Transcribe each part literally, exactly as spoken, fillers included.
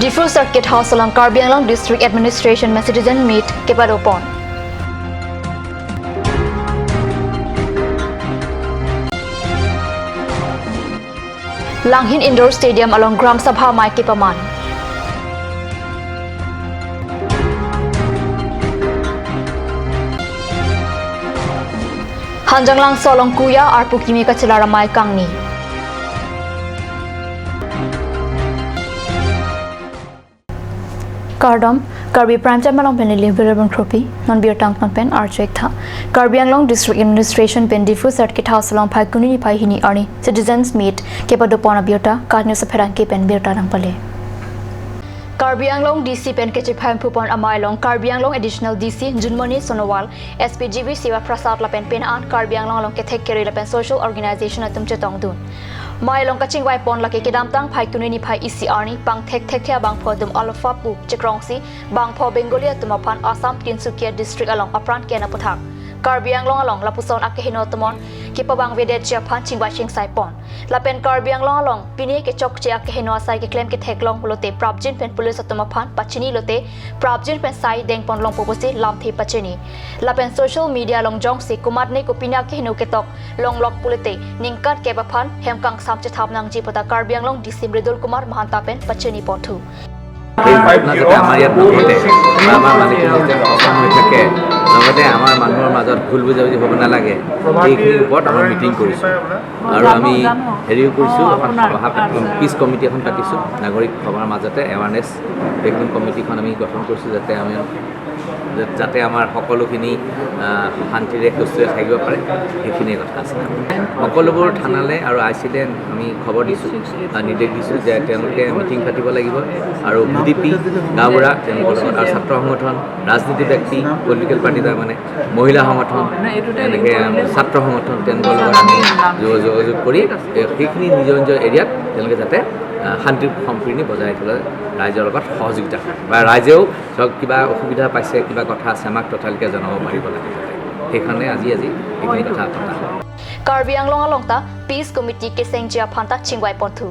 Diphu Circuit House along Karbi Anglong District Administration pen Citizen Meet kepadopon. Langhin Indoor Stadium along Gram Sabha amei kepaman. Hanjanglangso along Kuya arpu kimi kachelar amei kangni. Kardom, Karbi Prime Time along pen neli Birbon Kropi, non birta angton pen arju-ik tha. Karbi Anglong District Administration pen Diphu Circuit House along Phaikuni niphai hini arni Citizens Meet kepadopon abirta KAT News apherangke pen birta nangpale. Karbi Anglong D C pen kechephai phupon amei along Karbi Anglong Additional D C Junmoni Sonowal, S P G V Seva Prasad lapen penang an Karbi Anglong along kethek kere lapen social organization atum chetongdun. Amei along kachingvaipon lake kedamtang Phaikuni niphai isi arni pangthek thekthe abangphu atum alophu pu chekrongsi bangpho Bengali atum aphan Assam Tinsukia District along apran ke-en aputhak Karbi Anglong along lapuson akeheno atum-on kepavangvedetji aphan chingvai chingsaipon. Lapen Karbi Anglong along pine kechokche akeheno asai keklem ketheklong pulote prapjin pen police atum aphan pachini lote prapjin pen sai dengpon longpo pusi lamthe pachini. Lapen social media along jongsi komatne kopine akeheno ketok longlok pulote ningkan kep aphan hem kangsam chethap nangji pu ta Karbi Anglong D C Mridul Kumar Mahanta pen pachini ponthu. এই ঘটনা যাতে আমাৰ ইয়াত নঘটে বা আমাৰ মানুহখিনি যাতে সচেতন হৈ থাকে, লগতে আমাৰ মানুহৰ মাজত ভুল বুজাবুজি হ'ব নালাগে, এইখিনিৰ ওপৰত আমাৰ মিটিং কৰিছোঁ। আৰু আমি হেৰিও কৰিছোঁ, এখন সভা, পিচ কমিটি এখন পাতিছোঁ, নাগৰিক সভাৰ মাজতে এৱাৰনেছ গোটেইখন কমিটিখন আমি গঠন কৰিছোঁ, যাতে আমি, যাতে আমাৰ সকলোখিনি, আহ, শান্তিৰে সুস্থিৰে থাকিব পাৰে, সেইখিনিয়ে কথা আছে। সকলোবোৰ থানালৈ আৰু আই চিলে আমি খবৰ দিছোঁ, আহ, নিৰ্দেশ দিছোঁ যে তেওঁলোকে মিটিং পাতিব লাগিব আৰু ভি ডি পি, গাঁওবুঢ়া, তেওঁলোকৰ লগত আৰু ছাত্ৰ সংগঠন, ৰাজনীতি ব্যক্তি, পলিটিকেল পাৰ্টি, তাৰমানে মহিলা সংগঠন, এনেকে ছাত্ৰ সংগঠন, তেওঁলোকৰ লগত আমি যোগ-, যোগাযোগ কৰি, এ, সেইখিনি নিজৰ নিজৰ এৰিয়াত তেওঁলোকে যাতে, আহ, শান্তি সম্প্ৰীতি বজাই ৰাখিবলৈ ৰাইজৰ লগত সহযোগিতা কৰে বা ৰাইজেও ধৰক কিবা অসুবিধা পাইছে, কিবা কথা আছে, আমাক তথালিকে জনাব পাৰিব লাগে যাতে। সেইকাৰণে আজি, আজি এইখিনি কথা পতা হ'ল। Karbi Anglong along ta Peace Committee kesengji aphan ta chingvai ponthu.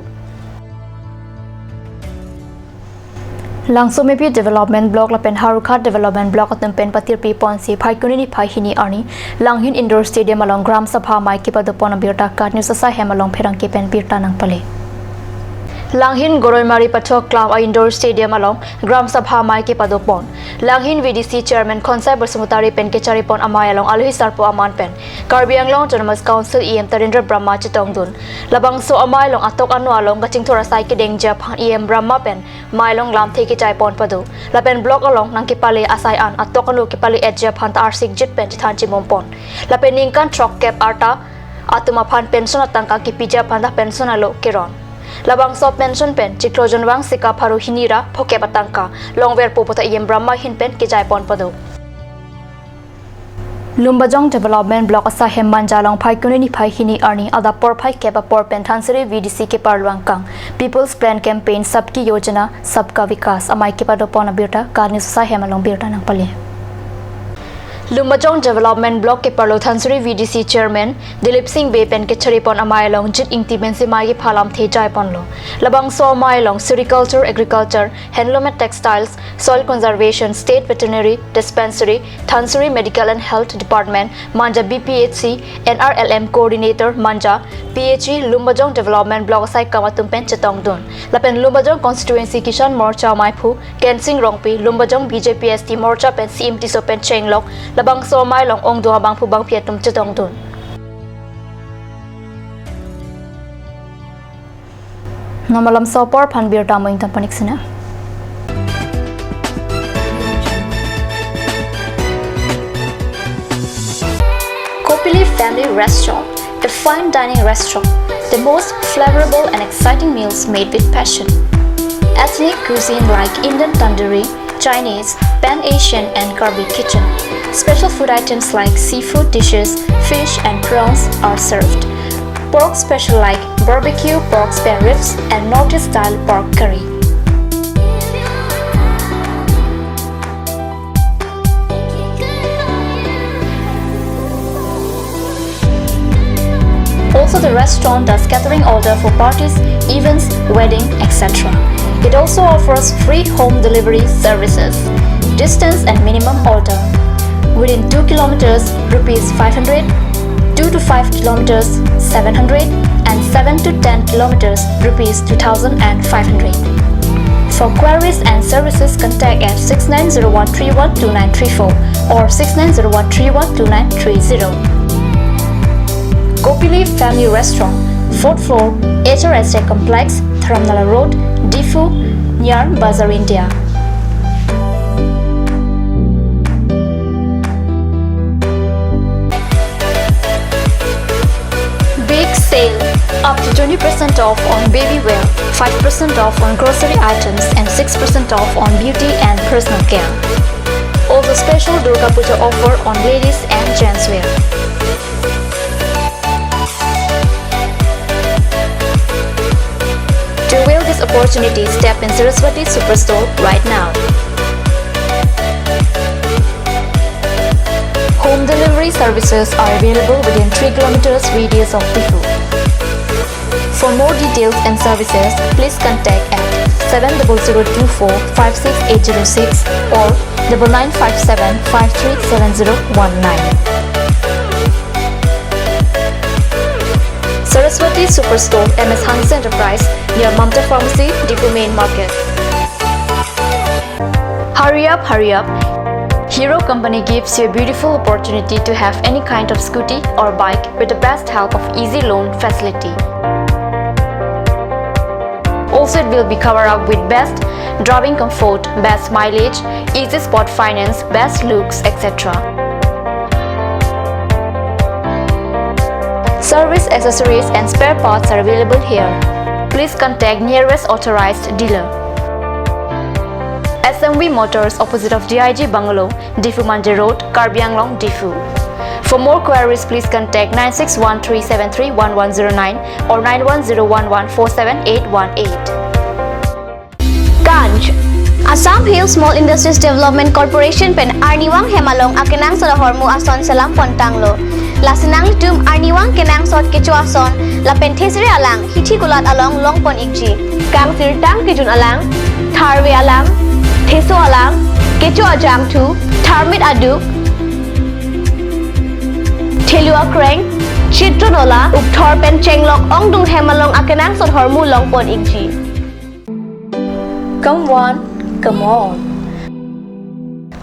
Langsomepi Development Block lapen Howraghat Development Block atum pen patirpi ponsi Phaikuni niphai hini arni Langhin Indoor Stadium along Gram Sabha amei kepadopon abirta KAT News asai hem along pherangke pen birta nangpale. Langhin Goroimari Pathok Club a Indoor Stadium along Gram Sabha amei kepadopon. Langhin V D C Chairman Khonsai Basumatary pen kecharipon amei along alohi sarpo aman pen Karbi Anglong Autonomous Council E M Tarendra Brahma chetongdun. Labangso amei along atok ano along kachingthur asai kedengji aphan E M Brahma pen amei along lamthe kejaipon pado. Lapen block along nangkepale asai an atok ano kepale-etji aphan ta arsikjit pen chethan chimum pon. Lapen ningkan throkkep arta atum aphan pension atangka kepiji aphan ta pension alo keron. Labangso pension pen chiklo jonvang sika pharo hini ra phokep atangka longverpo pu ta E M Brahma ahin pen kejaipon pado. Lumbajong Development Block asai hem Manja along Phaikuni niphai hini arni adap porphai kep apor pen Dhansiri V D C keparlo angkang People's Plan Campaign Sabki Yojana Sabka Vikas amei kepadopon abirta KAT News asai hem along birta nangpale. Lumbajong Development Block keparlo Dhansiri V D C Chairman Dilip Singh Bey pen kecharipon amei along Jit Ingti pensi amei kepha lamthe jaiponlo. Labangso amei along Sericulture, Agriculture, Handloom and Textiles, Soil Conservation, State Veterinary Dispensary, Dhansiri Medical and Health Department, Manja B P H C, N R L M Coordinator, Manja P H E, Lumbajong Development Block asai kam atum pen chetongdun. Lapen Lumbajong Constituency Kisan Morcha ameiphu Kensing Rongpi, Lumbajong B J P S T Morcha pen C M Tisso pen chenglok, labangso amei along ongdung abangphu bangphi atum chetongdun. Non malam so apor aphan birta mo ington panik sina. Kopili Family Restaurant, a fine dining restaurant, the most flavorable and exciting meals made with passion. Ethnic cuisine like Indian tandoori, Chinese, Pan-Asian and Karbi kitchen. Special food items like seafood dishes, fish and prawns are served. Pork special like barbecue pork spare ribs and Northeast style pork curry. Also, the restaurant does catering order for parties, events, wedding, et cetera. It also offers free home delivery services. Distance and minimum order: within two kilometers, rupees five hundred, two to five kilometers, seven hundred, and seven to ten kilometers, rupees two thousand and five hundred. For queries and services, contact at six nine zero one three one two nine three four or six nine zero one three one two nine three zero. Kopili Family Restaurant, fourth floor, H R S A Complex, Dharamnala Road, Diphu, near Bazaar India. Big sale! Up to twenty percent off on baby wear, five percent off on grocery items, and six percent off on beauty and personal care. Also, special Durga Puja offer on ladies and gents wear. To avail this opportunity, step in Saraswati Superstore right now. Home delivery services are available within three kilometers radius of Diphu. For more details and services, please contact at seven double zero two four five six eight zero six or double nine five seven five three seven zero one nine. Saraswati Superstore, M S Hanse Enterprise, near Mamta Pharmacy, Diphu Main Market. Hurry up, hurry up! Hero Company gives you a beautiful opportunity to have any kind of scooty or bike with the best help of easy loan facility. Also, it will be covered up with best driving comfort, best mileage, easy spot finance, best looks, et cetera. Service accessories and spare parts are available here. Please contact nearest authorized dealer. S M V Motors, opposite of D I G Bungalow, Diphu Manja Road, Karbi Anglong, Diphu. For more queries, please contact nine six one three seven three one one zero nine or nine one zero one one four seven eight one eight. Ganj. Assam Hill Small Industries Development Corporation pen arnivang hem along akenangsot ahormu ason selam pon tanglo. Lasi nanglitum arnivang kenangsot kecho ason lapen thesere alang hithi kulat along long pon ikji. Kangsirtang kejun alang, tharve alang, theso alang, kecho ajangthu, tharmit aduk, thelu akreng, chitron ola, ukthor pen chenglok ongdung hem along akenangsot ahormu long pon ikji. Come one, come all.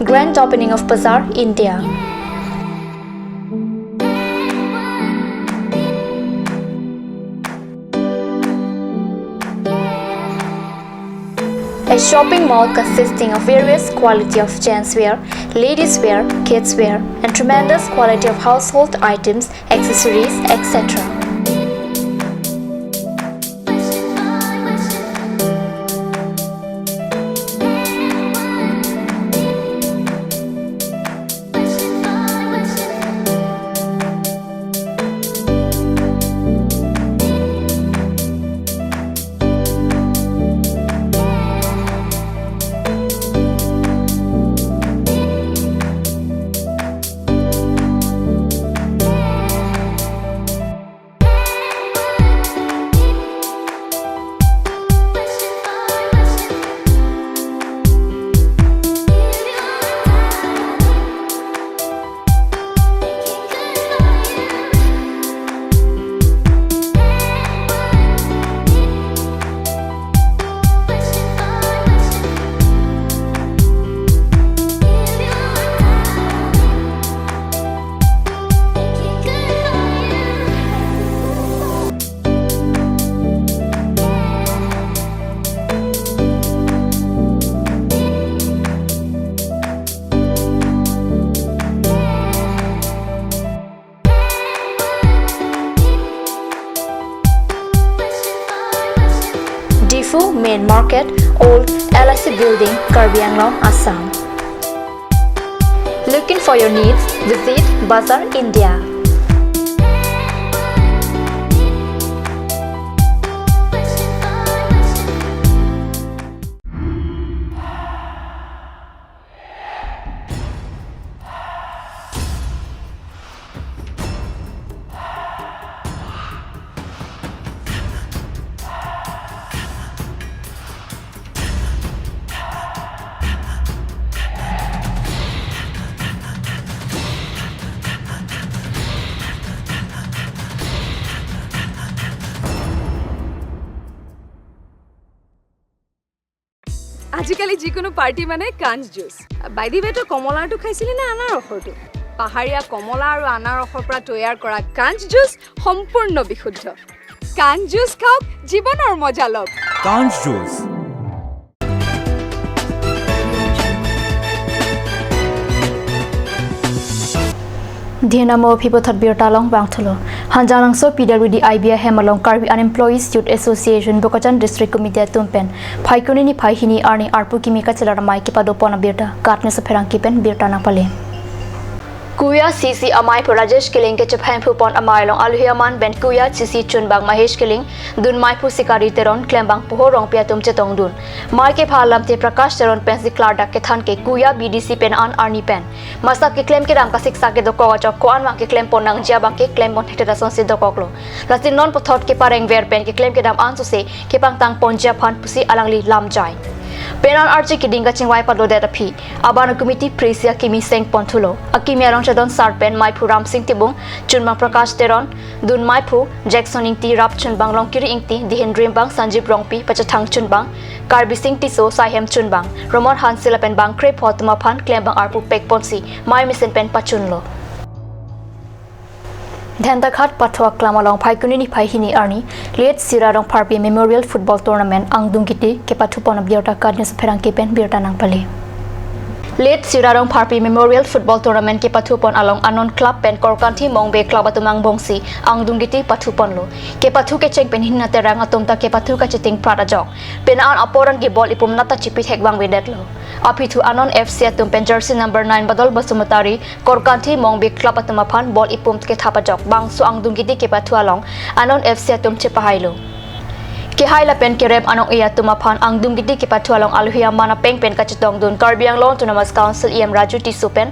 Grand opening of Bazaar India. A shopping mall consisting of various quality of gents wear, ladies wear, kids wear, and tremendous quality of household items, accessories, et cetera. Diphu Main Market, Old L I C Building, Karbi Anglong, Assam. Looking for your needs? Visit Bazaar India. আজিকালি যিকোনো পাৰ্টি মানে কাঞ্চ juice. By the ৱে, তই কমলাৰটো খাইছিলি নে আনাৰসৰটো? পাহাৰীয়া কমলা আৰু আনাৰসৰ পৰা তৈয়াৰ কৰা কাঞ্চ জুচ সম্পূৰ্ণ বিশুদ্ধ। কাঞ্চ জুচ খাওক, জীৱনৰ মজা লওক। কাঞ্চ juice. Dina mo phipo thot birta along bang thulo. Hanjanglangso P W D I B ahem along Karbi Unemployees Youth Association Bokajan District Committee atum pen Phaikuni niphai hini arni arpu kimi kachelar amei kepadopon abirta Katniss Pherangke pen birta nangpale. Kuya C C amei phu Rajesh Killing kechephem phupon amei along alohi aman pen Kuya C C chunbang Mahesh Killing, dun mei phu Sikari Teron, klembang Pohor Rongpi atum chetongdun. Mei kepha alamthe Prakash Teron pensi klardak kethan ke Kuya B D C pen an arni pen masap keklem kedam kasiksak kedokok ajok ko-an vang keklempon nangji abang ke klempon thekthedet asonsi dokoklo. Lasi non puthot keparengver pen keklem kedam ansose kepangtangponji aphan pusi alangli lamjai. Penan arche keding kachingvai padodet aphi, abang committee presi akimi sengpon thulo. Akimi along chedon sar pen mei phu Ramsing Tibung, chunbang Prakash Teron, dun mei phu Jackson Ingti, rap chunbang Longkiri Ingti, dihin rimbang Sanjib Rongpi, pachethang chunbang Karbi Sing Tisso, saihem chunbang Romon Hanse lapen bang krepho atum aphan klembang arpu pekponsi mei mesen pen pachunlo. Dhentakhat Pathu Aklam along Phaikuni niphai hini arni Late Sira Rongpharpi Memorial Football Tournament angdung kiti kepathupon abirta Katniss Pherangke pen birta nangpale. Late Sira Rongpharpi Memorial Football Tournament kepathupon along Anon Club pen Korkanthi Mongbe Club atum angbongsi angdung kiti pathuponlo. Kepathu kecheng pen hin aterang atum ta kepathu kachiting prat ajok. Penan aporan ke ball ipum nata chipithek vangvedetlo. Aphi thu Anon F C atum pen jersey number nine Badal Basumatary, Korkanthi Mongbe Club atum aphan ball ipum kethap ajok bangso angdung kiti kepathu along Anon F C atum chepahailo. Kehai lapen kerem anong-e atum aphan angdung kiti kepathu along alohi aman apeng pen kachetongdun Karbi Anglong Autonomous Council E M Raju Tisso pen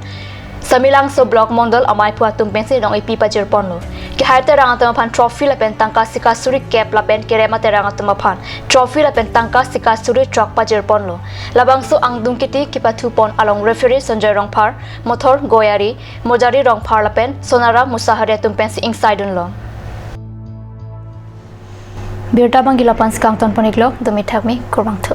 Samelangso Block Mondol amei phu atum pensi nong-epi pajirponlo. Kehai terang atum aphan trophy lapen tangka sika suri kep lapen kerem aterang atum aphan trophy lapen tangka sika suri throk pajirponlo. Labangso angdung kiti kepathupon along referee Sanjoy Rongphar, Mothor Goyari, Mojari Rongphar lapen Sonara Musahari atum pensi ingsaidunlo. Birta abang ke la-an si kangtonpon-iklo, dumi thakmi, kurvangthu.